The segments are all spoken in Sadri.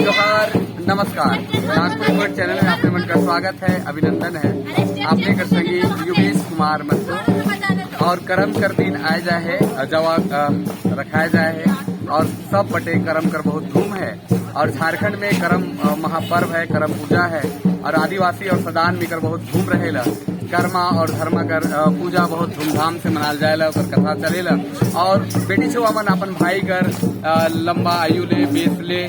जोहार, नमस्कार। नागपुर रिपोर्ट चैनल में आपने मन का स्वागत है, अभिनंदन है। आपने कर संगी योगेश कुमार महतो और करम कर दिन आए जाए है, जवा रखाए जाए है और सब बटे करम कर बहुत धूम है और झारखंड में करम महापर्व है, करम पूजा है और आदिवासी और सदान में कर बहुत धूम रहेला। कर्मा और धर्मा कर पूजा बहुत धूमधाम से मनाल जाएला, ओकर कथा चलेला और बेटी छुआ मन अपन भाई कर लंबा आयु ले बेस ले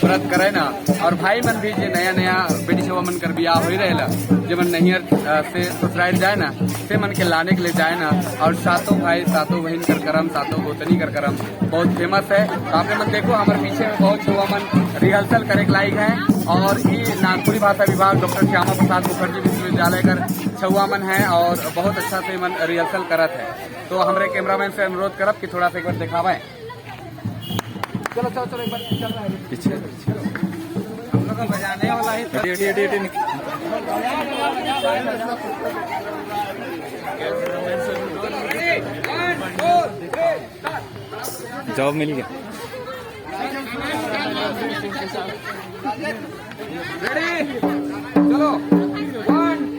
व्रत करे ना और भाई मन भी जे नया नया बेटी छुआ मन कर बियाह हो रहेला, जे मन नैहर से ससुराल जाए ना, से मन के लाने के लिए जाए ना और सातों भाई सातों बहन कर करम, सातों गोतनी कर करम बहुत फेमस है। तो आपने मन देखो, हमारे पीछे में बहुत छुआ मन रिहर्सल करे के लायक है और ये नागपुरी भाषा विभाग, डॉक्टर श्यामा प्रसाद मुखर्जी विश्वविद्यालय कर छुआ मन है और बहुत अच्छा से मन रिहर्सल करत है। तो हमारे कैमरामैन से अनुरोध करब कि थोड़ा सा एक बार दिखावे। चलो चलो चलो, एक बार चल रहा है। पीछे पीछे। हम लोग का बजाने वाला ही। हटी हटी हटी। जॉब मिल गया। रेडी, चलो, 1